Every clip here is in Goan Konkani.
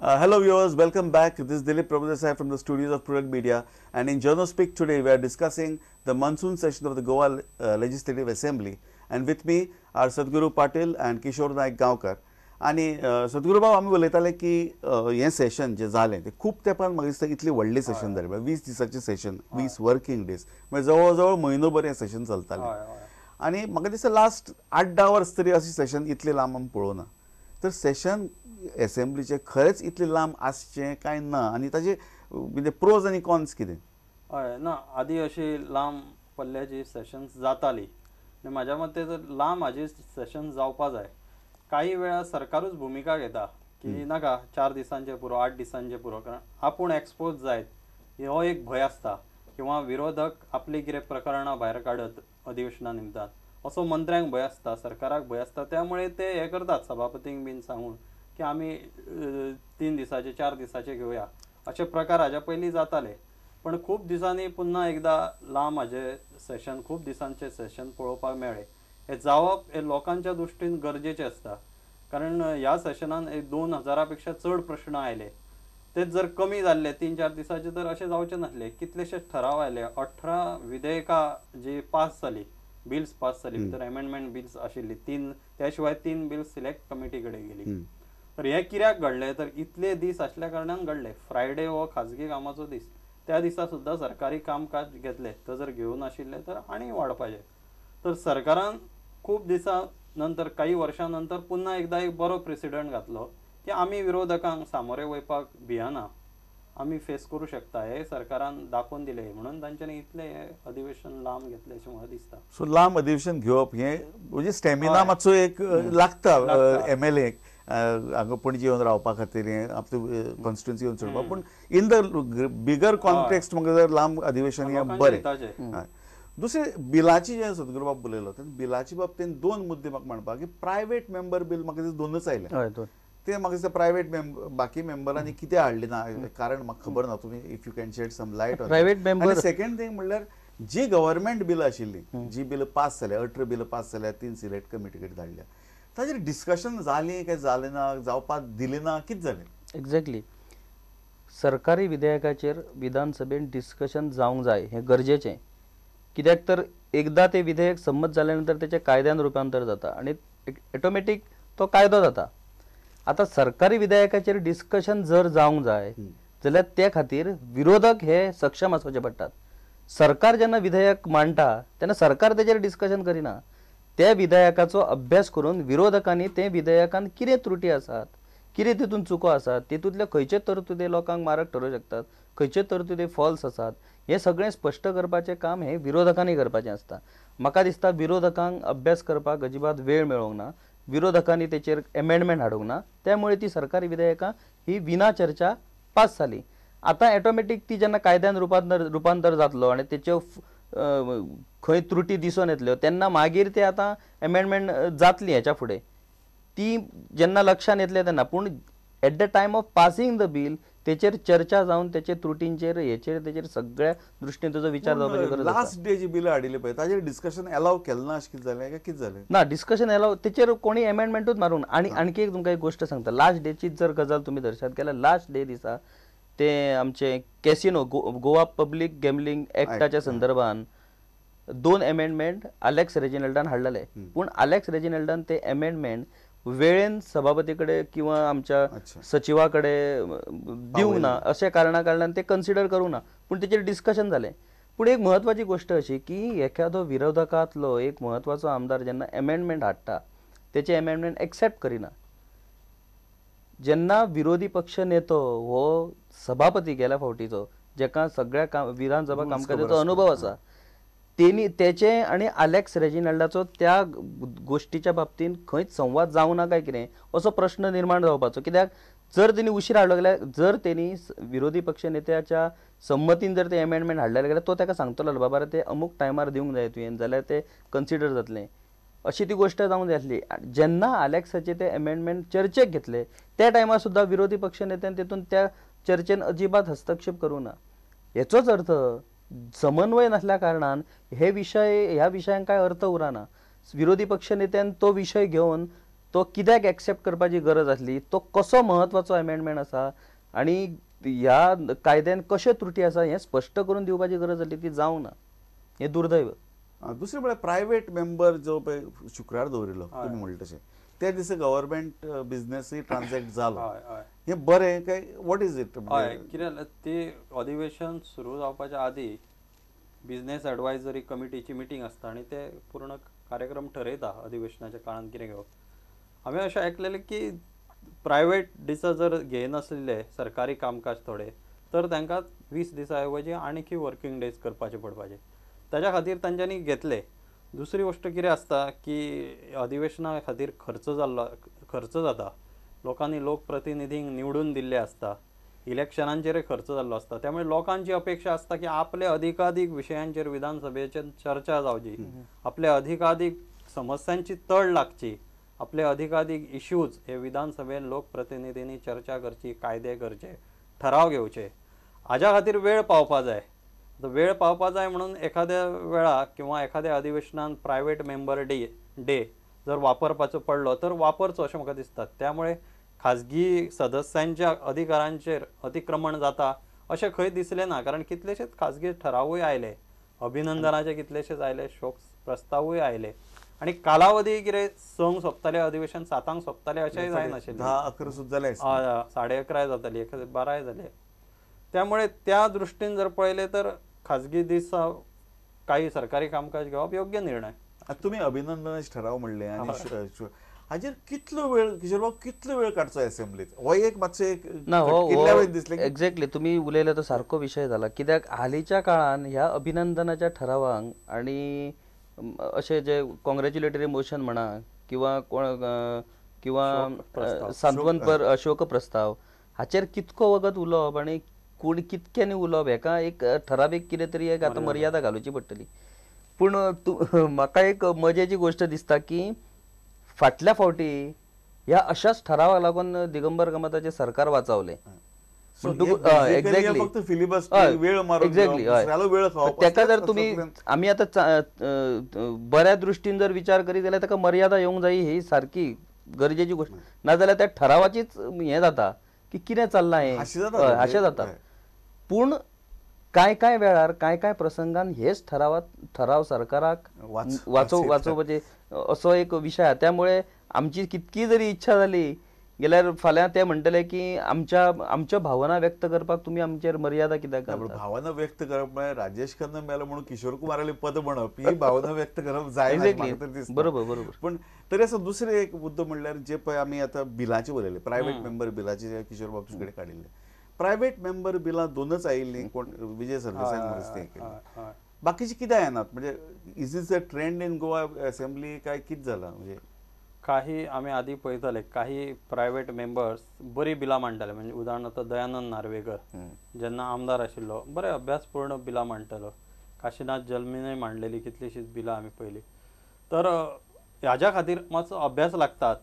Hello viewers, welcome back. This is Dilip Prabhudesai from the studios of Prudent Media, and in Jono Speak today we are discussing the monsoon session of the Goa Legislative Assembly, and with me are Sadguru Patil and Kishore Naik Gaonkar. आनी सद्गुरू बाब, आमी उलयताले की हें सेशन जें जालें तें खूब तेंपान म्हाका दिसता इतलें व्हडलें सेशन जालें, 20 दिसाचें सेशन, 20 वर्किंग डेज, म्हणजे जवळ जवळ म्हयनो भर हें सेशन चलतालें. आनी म्हाका दिसता लास्ट 8-10 वर्स तरी अशें सेशन इतलें लांब आमी पळोवना. तर सेशन एसेंब्लीचें खरेंच इतलें लांब आसचें काय ना, आनी ताजे म्हणजे प्रोज आनी कॉन्स कितें? हय ना, आदी अशी लांब पल्ल्याची सेशन्स जाताली आनी म्हाज्या मते तर लांब हाजी सेशन जावपा जाय. काही वेळा सरकारूच भुमिका घेता की नाका 4 दिसांचे पुरो, 8 दिसांचे पुरो, कारण आपूण एक्सपोज जायत हो एक भंय आसता, किंवा विरोधक आपली कितें प्रकरणां भायर काडत अधिवेशना निमतान असो मंत्र्यांक भंय आसता, सरकाराक भंय आसता. त्यामुळे ते हे करतात सभापतींक बीन सांगून की आमी 3 दिसाचे 4 दिसाचे घेवया, अशे प्रकार हाज्या पयलीं जाताले. पण खूब दिसांनी पुन्हा एकदा लांब हाजे सेशन, खूब दिसांचे सेशन पळोवपाक मेळ्ळें. हे जावप हे लोकांच्या दृश्टीन गरजेचें आसता, कारण ह्या सेशनान एक 2000 पेक्षा चड प्रश्न आयले. तेच जर कमी जाल्ले 3-4 दिसाचे तर अशें जावचें नासलें. कितलेशेच ठराव आयले, 18 विधेयकां जी पास जाली, बिल्स पास जाली, भितर एमेंडमेंट बिल्स आशिल्ली 3, त्या शिवाय 3 बिल्स सिलेक्ट कमिटी कडेन गेली. तर हे कित्याक घडले तर इतले दीस आसल्या कारणान घडले. फ्रायडे हो खाजगी कामाचो दीस, त्या दिसा सुद्दां सरकारी कामकाज घेतले, तर जर घेवन आशिल्ले तर आनी वाडपाचें. तर सरकारान खूब दिसां नंतर, काही वर्षां नंतर पुन्हा एकदा एक बरो प्रेसिडेंट घातलो की आमी विरोधकांक सामोरे वयपाक भियना, आमी फेस करूं शकता, हे सरकारान दाखोवन दिलें. म्हणून तांच्यांनी इतलें हें अधिवेशन लांब घेतलें अशें म्हाका दिसता. सो लांब अधिवेशन घेवप हें म्हणजे स्टॅमिना मातसो एक लागता MLA हांगा पणजे येवन रावपा खातीर, हें आपले कॉन्स्टिट्युन्सी येवन चडपाक. पूण इन the बिगर कॉन्टेक्स्ट म्हाका जर लांब अधिवेशन हें बरें. दुसरें बिलाची जें सद्गुरू बाब उलयलो, बिलाचे बाबतींत 2 मुद्दे म्हाका म्हणपाक की प्रायवेट मेंबर बील म्हाका दिसता 2च आयले. ते म्हाका दिसता प्रायवेट मेंबर बाकी मेंबरांनी कितें हाडलें ना कारण म्हाका खबर ना, तुमी if you can shed some light on private member. आनी सेकंड थिंग म्हणल्यार जी गव्हर्मेंट बिलां आशिल्लीं, जी बिलां पास जाल्या, 18 बिलां पास जाल्या, 3 सिलेक्ट कमिटी कडेन धाडल्या, ताजेर डिस्कशन जालें काय जालें ना, जावपाक दिलें ना, कितें जालें? एक्झॅक्टली, सरकारी विधेयकाचेर विधानसभेन डिस्कशन जावंक जाय हें गरजेचें. कित्याक तर एकदां तें विधेयक संमत जाल्या नंतर तेचें कायद्यान रुपांतर जाता आनी ऑटोमॅटीक तो कायदो जाता. आतां सरकारी विधेयकाचेर डिस्कशन जर जावंक जाय जाल्यार ते खातीर विरोधक हे सक्षम आसपाचे पडटात. सरकार जेन्ना विधेयक मांडटा तेन्ना सरकार तेचेर डिस्कशन करिना, त्या विधेयकाचो अभ्यास करून विरोधकांनी ते विधेयकान कितें त्रुटी आसात, कितें तितून चुको आसात, तितूंतले खंयचे तरतुदे लोकांक मारक ठरोवंक शकतात, खंयचे तरतुदे फॉल्स आसात, हें सगळें स्पश्ट करपाचें काम हें विरोधकांनी करपाचें आसता. म्हाका दिसता विरोधकांक अभ्यास करपाक अजिबात वेळ मेळोंक ना, विरोधकांनी तेचेर एमेंडमेंट हाडूंक ना, त्यामुळे ती सरकारी विधेयकां ही विना चर्चा पास जाली. आतां ऑटोमॅटीक ती जेन्ना कायद्यान रुपांतर जातलो आनी तेच्यो खंय त्रुटी दिसून येतल्यो तेन्ना मागीर ते आतां एमेंडमेंट जातली हेच्या फुडें, ती जेन्ना लक्षान येतले तेन्ना. पूण at the time of passing the bill तेचेर चर्चा जावन तेचे त्रुटींचेर हेचेर तेचेर सगळ्या दृश्टीन ताजो विचार जावपाची गरज आसा. लास्ट डे जी बिलां हाडिल्ली पळय ताजेर डिस्कशन एलाव केलें ना अशें कितें जालें काय कितें जालें? ना, डिस्कशन एलाव तेचेर कोणी एमेंडमेंटूच मारूंक ना. आनी आणखी एक तुमकां एक गोश्ट सांगता, लास्ट डेची जर गजाल तुमी दर्शात गेल्यार लास्ट डे दिसा ते आमचे कॅसिनो गोवा पब्लीक गॅमलिंग एक्टाच्या संदर्भान 2 एमेंडमेंट आलेक्स रेजिनल्डान हाडलेले. पूण आलेक्स रेजिनल्डान ते एमेंडमेंट वेळेन सभापती कडेन किंवा आमच्या सचिवा कडेन दिवंक ना, अशा कारणा कारणान ते कन्सिडर करूंक ना. पूण तेचेर डिस्कशन जालें. पूण एक म्हत्वाची गोश्ट अशी की एखादो विरोधकांतलो एक म्हत्वाचो आमदार जेन्ना एमेंडमेंट हाडटा तेचें एमेंडमेंट एक्सेप्ट करिना. जेन्ना विरोधी पक्ष नेतो हो सभापती गेल्या फावटीचो, जेका सगळ्या विधानसभा कामकाजाचो अनुभव आसा, तेनी तेचे आनी आलेक्स रेजिनल्डाचो त्या गोश्टीच्या बाबतींत खंयच संवाद जावंक ना काय कितें असो प्रश्न निर्माण जावपाचो. कित्याक जर तेणी उशीर हाडलो जाल्यार, जर तेणी विरोधी पक्ष नेत्याच्या संमतीन जर ते एमेंडमेंट हाडले जाल्यार तो ताका सांगतलो बाबा रे ते अमूक टायमार दिवंक जाय तुवें, जाल्यार ते कन्सिडर जातलें, अशी ती गोश्ट जावंक जाय आसली. जेन्ना आलेक्साचे ते एमेंडमेंट चर्चेक घेतले त्या टायमार सुद्दां विरोधी पक्ष नेत्यान तितून त्या चर्चेन अजिबात हस्तक्षेप करूंक ना. हेचोच अर्थ समन्वय नासल्या कारणान हे विशय, ह्या विशयांक काय अर्थ उरना. विरोधी पक्ष नेत्यान तो विशय घेवन तो कित्याक एक्सेप्ट करपाची गरज आसली, तो कसो म्हत्वाचो अमेंडमेंट आसा आनी ह्या कायद्यान कशे त्रुटी आसा हें स्पश्ट करून दिवपाची गरज आसली, ती जावंक ना. हें दुर्दैव. दुसरें म्हळ्यार प्रायवेट मेंबर जो पळय शुक्रार दवरिल्लो तुमी म्हणलें तशें त्या दिसा गव्हर्मेंट बिजनेसूय ट्रान्झॅक्ट जालो, हें बरें काय what is it? हय, कितें जालें ती अधिवेशन सुरू जावपाच्या आदी बिजनेस एडवायजरी कमिटीची मिटींग आसता आनी ते पूर्ण कार्यक्रम ठरयता अधिवेशनाच्या काळान कितें घेवप. हांवें अशें आयकलेलें की प्रायवेट दिसा जर घेयनासलेले सरकारी कामकाज थोडे तर तांकां 20 दिसां ऐवजी आणखी वर्किंग डेज करपाचे पडपाचे, ताज्या खातीर तांच्यांनी घेतले. दुसरी गोश्ट कितें आसता की अधिवेशना खातीर खर्च जाल्लो, खर्च जाता, लोकांनी लोकप्रतिनिधींक निवडून दिल्ले आसता, इलेक्शनांचेरय खर्च जाल्लो आसता, त्यामुळे लोकांची अपेक्षा आसता की आपले अधिकाधीक विशयांचेर विधानसभेचेर चर्चा जावची, आपल्या अधिकाधीक समस्यांची तड लागची, आपले अधिकाधीक इश्यूज हे विधानसभेन लोकप्रतिनिधींनी चर्चा करची, कायदे करचे, ठराव घेवचे. हाज्या खातीर वेळ पावपा जाय. वेळ पावपा जाय म्हणून एखाद्या वेळा किंवा एखाद्या अधिवेशनान प्रायवेट मेंबर डे जर वापरपाचो पडलो तर वापरचो अशें म्हाका दिसता. त्यामुळे खाजगी सदस्यांच्या अधिकारांचेर अतिक्रमण जाता अशें खंय दिसलें ना, कारण कितलेशेच खाजगी ठरावूय आयले, अभिनंदनाचे कितलेशेच आयले, शोक प्रस्तावूय आयले आनी कालावधी कितें 6 सोंपताले अधिवेशन, 7 सोंपताले अशेंय जायनाशिल्लें, 10-11 सुद्दां जालें, 11:30 जाताली, 12 जाले. त्यामुळे त्या दृष्टीन जर पळयलें तर खाजगी दीस काही सरकारी कामकाज घेवप योग्य निर्णय. तुमी अभिनंदनाचे ठराव म्हणले आनी हाजेर कितलो वेळ किशोर बाब, कितलो वेळ काडचो असेंब्लीत, हो एक मातशें एक ना, कितल्या वेळ दिसलें? एक्झॅक्टली तुमी उलयले तो सारको विशय जाला. कित्याक हालींच्या काळान ह्या अभिनंदनाच्या ठरावांक आनी अशें जे कॉंग्रेच्युलेटरी मोशन म्हणा किंवा कोण किंवा सांत्वनपर शोक प्रस्ताव हाचेर कितको वगत उलोवप आनी कोण कितक्यांनी उलोवप हेका एक ठरावीक कितें तरी एक आतां मर्यादा घालुची पडटली. पूण तूं म्हाका एक मजेची गोश्ट दिसता की फाटल्या फावटी ह्या अशाच ठरावाक लागून दिगंबर कामताचें सरकार वाचावलें. एक्झॅक्टली, तेका जर तुमी आमी आतां बऱ्या दृश्टीन जर विचार करीत जाल्यार ताका मर्यादा येवंक जाय, ही सारकी गरजेची गोश्ट. नाजाल्यार त्या ठरावाचीच हें जाता की कितें चल्लां हें, अशें जाता. पूण कांय कांय वेळार कांय कांय प्रसंगान हेच ठराव सरकाराक वाचोवपाचे असो एक विशय आसा. त्यामुळे आमची कितकी जरी इच्छा जाली गेल्यार फाल्यां ते म्हणटले की आमच्या आमच्यो भावना व्यक्त करपाक तुमी आमचेर मर्यादा कित्याक घालता? भावना व्यक्त करप म्हळ्यार राजेश खन्ना मेलो म्हणून किशोर कुमाराले पद म्हणप ही भावना व्यक्त करप जायना. बरोबर बरोबर. पण तरी आसा दुसरे एक मुद्दो म्हणल्यार जे पळय आमी आतां बिलाचे उलयले, प्रायवेट मेंबर बिलाचे किशोर बाब तुजे कडेन काडिल्ले, प्रायवेट मेंबर बिलां दोनच आयिल्लीं, कोण विजय सरदेसाय तें केलें, बाकीचे कित्याक येनात? म्हणजे is is a trend in Goa assembly काय कितें जालां? म्हणजे काही आमी आदी पळयताले काही प्रायवेट मेंबर्स बरी बिलां मांडटाले, म्हणजे उदाहरणार्थ दयानंद नार्वेकर जेन्ना आमदार आशिल्लो बरे अभ्यासपूर्ण बिलां मांडटालो, काशीनाथ जल्मीनय मांडलेली कितलीशीच बिलां आमी पळयली. तर ह्याज्या खातीर मातसो अभ्यास लागताच,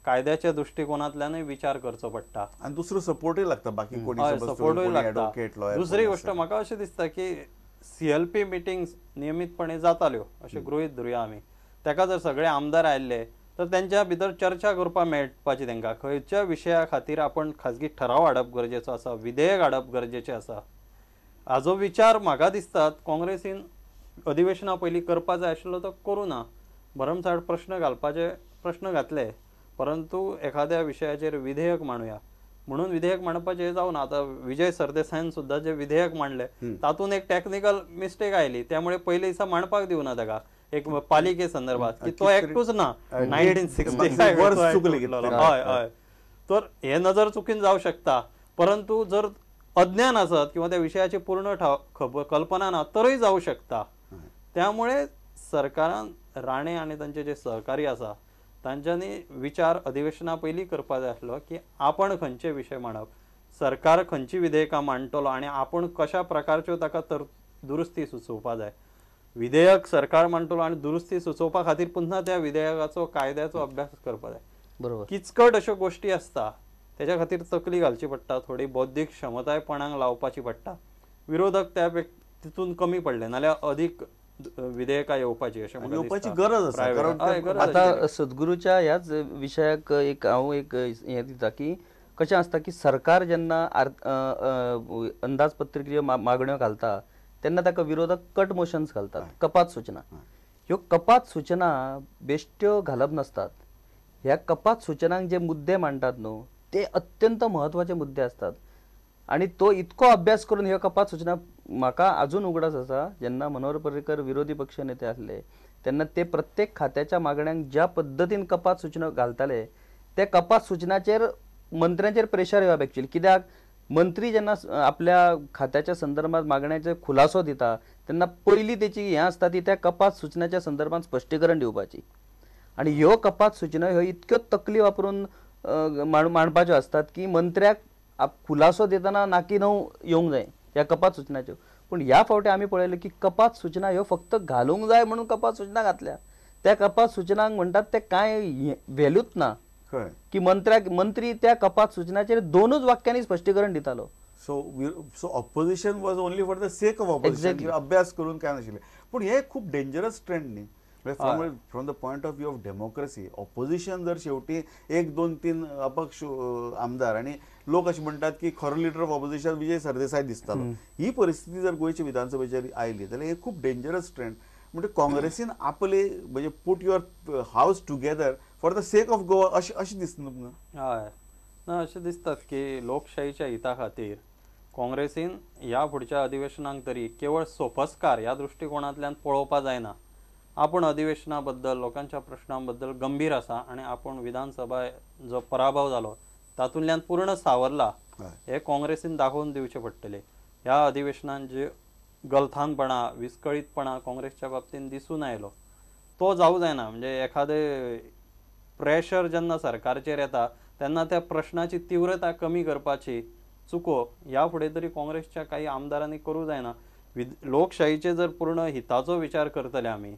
कायद्याच्या दृश्टिकोनांतल्यानूय विचार करचो पडटा आनी दुसरो सपोर्टूय लागता, बाकी कोणी सपोर्टूय लागता. दुसरी गोश्ट म्हाका अशें दिसता की CLP meetings नियमितपणे जाताल्यो अशें गृहीत धरुया आमी, ताका जर सगळे आमदार आयिल्ले तर त्यांच्या भितर चर्चा करपाक मेळपाची, तांकां खंयच्या विशया खातीर आपण खाजगी ठराव हाडप गरजेचो आसा, विधेयक हाडप गरजेचें आसा, हाजो विचार म्हाका दिसता काँग्रेसीन अधिवेशना पयलीं करपा जाय आशिल्लो तो करूं ना. भरमसाठ प्रश्न घालपाचे प्रश्न घातले, परंतु एखाद्या विशयाचेर विधेयक मांडुया म्हणून विधेयक मांडपाचें जावना. आतां विजय सरदेसायान सुद्दां जे विधेयक मांडलें तातूंत एक टॅक्निकल मिस्टेक आयली, त्यामुळे पयले दिसा मांडपाक दिवना ताका एक पालिके संदर्भात की तो एकटूच ना 1965. हय हय, तर हे नजर चुकीन जावं शकता, परंतु जर अज्ञान आसत किंवा त्या विशयाची पूर्ण खबर कल्पना ना तरय जावं शकता. त्यामुळे सरकारान राणे आनी तांचे जे सहकारी आसा तांच्यांनी विचार अधिवेशना पयलीं करपा जाय आसलो की आपण खंयचे विशय मांडप, सरकार खंयची विधेयकां मांडटलो आनी आपण कशा प्रकारच्यो ताका दुरुस्ती सुचोवपा जाय. विधेयक सरकार मांडटलो आनी दुरुस्ती सुचोवपा खातीर पुन्हा त्या विधेयकाचो कायद्याचो अभ्यास करपा जाय. बरोबर, किचकट अश्यो गोश्टी आसता, तेच्या खातीर तकली घालची पडटा, थोडी बौद्धीक क्षमताय पणाक लावपाची पडटा. विरोधक त्या तितून कमी पडले नाल्यार अदीक विधेयकां येवपाची अशें म्हाका येवपाची दिसता. गरज आसा, Private. कारण हय, गरज आतां आशिल्ली. सद्गुरूच्या ह्याच विशयाक एक हांव एक हें दिता की कशें आसता की सरकार जेन्ना अंदाजपत्रकीय मागण्यो घालता तेन्ना ताका विरोधक कट मोशन्स घालतात, कपात सूचना. ह्यो कपात सूचना बेश्ट्यो घालप नासतात. ह्या कपात सूचनांक जे मुद्दे मांडटात न्हू ते अत्यंत म्हत्वाचे मुद्दे आसतात आनी तो इतको अभ्यास करून ह्यो कपात सूचना म्हाका अजून उगडास आसा जेन्ना मनोहर पर्रीकर विरोधी पक्ष नेते आसले तेन्ना ते प्रत्येक खात्याच्या मागण्यांक ज्या पद्दतीन कपात सूचना घालताले त्या कपात सूचनाचेर मंत्र्यांचेर प्रेशर येवप एक्चुअली. कित्याक मंत्री जेन्ना आपल्या खात्याच्या संदर्भात मागण्याचेर खुलासो दिता तेन्ना पयली तेची हें आसता ती त्या कपात सूचनाच्या संदर्भात स्पश्टीकरण दिवपाची. आनी ह्यो कपात सूचना ह्यो इतक्यो तकली वापरून मांडपाच्यो आसतात की मंत्र्याक खुलासो दितना नाकी नव येवंक जाय ह्या कपात सूचनाच्यो. पूण ह्या फावटी आमी पळयलें की कपात सूचना ह्यो फक्त घालूंक जाय म्हणून कपात सूचना घातल्या. त्या कपात सूचनांक म्हणटात ते कांय व्हॅल्यूच ना की मंत्री त्या कपात सूचनाचेर दोनूच वाक्यांनी स्पश्टीकरण दितालो. So so opposition was only for the sake of opposition, अभ्यास करून काय नाशिल्लें. पूण हे खूब डेंजरस ट्रेंड न्ही, from the point of view of democracy. Opposition जर शेवटी 1 2 3 अपक्ष आमदार आनी लोक अशें म्हणटात की खरो leader of opposition Vijay Sardesai दिसतालो, ही परिस्थिती जर गोंयच्या विधानसभेचेर आयली जाल्यार हे खूब डेंजरस ट्रेंड. म्हणजे काँग्रेसीन आपले म्हणजे put your house together for the sake of Goa अशें अशें दिसना तुमकां? हय ना, अशें दिसतात की लोकशाहीच्या हिता खातीर काँग्रेसीन ह्या फुडच्या अधिवेशनाक तरी केवळ सोपस्कार ह्या दृश्टिकोणांतल्यान पळोवपा जायना. आपूण अधिवेशना बद्दल लोकांच्या प्रश्नां बद्दल गंभीर आसा आनी आपूण विधानसभा जो पराभव जालो तातूंतल्यान पूर्ण सावरला हे काँग्रेसीन दाखोवन दिवचें पडटलें. ह्या अधिवेशनान जे गलथानपणा विस्कळीतपणा काँग्रेसच्या बाबतीन दिसून आयलो तो जावं जायना. म्हणजे एखादें प्रेशर जेन्ना सरकारचेर येता तेन्ना त्या प्रश्नाची तीव्रता कमी करपाची चुको ह्या फुडें तरी काँग्रेसच्या काही आमदारांनी करूं जायना. लोकशाहीचे जर पूर्ण हिताचो विचार करतले आमी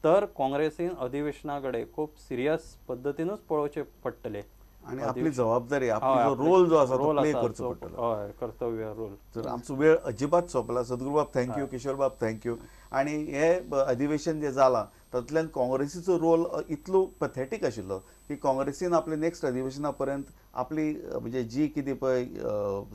तर काँग्रेसीन अधिवेशना कडेन खूब सिरियस पद्दतीनूच पळोवचें पडटलें आनी आपली जबाबदारी, आपलो रोल जो आसा तो प्ले करचो पडटलो. हय, कर्तव्य रोल. तर आमचो वेळ अजिबात सोंपला. सद्गुरुबाब thank you, किशोरबाब thank you. आनी हे अधिवेशन जें जालां तातूंतल्यान काँग्रेसीचो रोल इतलो पथेटीक आशिल्लो की काँग्रेसीन आपले नेक्स्ट अधिवेशना पर्यंत आपली म्हणजे जी कितें पळय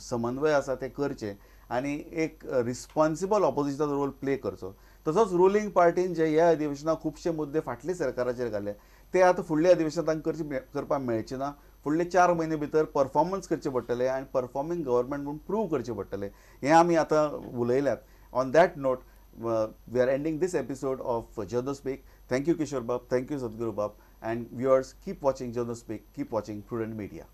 समन्वय आसा तें करचें आनी एक रिस्पॉन्सिबल ऑपोजिशनाचो रोल प्ले करचो. तसोच रुलींग पार्टीन जे ह्या अधिवेशनाक खुबशे मुद्दे फाटले सरकाराचेर घाले ते आतां फुडल्या अधिवेशनात तांकां करपाक मेळचे ना. फुडले 4 म्हयने भितर परफॉर्मन्स करचे पडटले आनी परफॉर्मींग गव्हर्मेंट म्हूण प्रूव करचें पडटलें. हें आमी आतां उलयल्यात. On that note we are ending this episode of Jono Speak. Thank you Kishore Bab, thank you Sadguru Bab, and viewers keep watching Jono Speak, keep watching Prudent Media.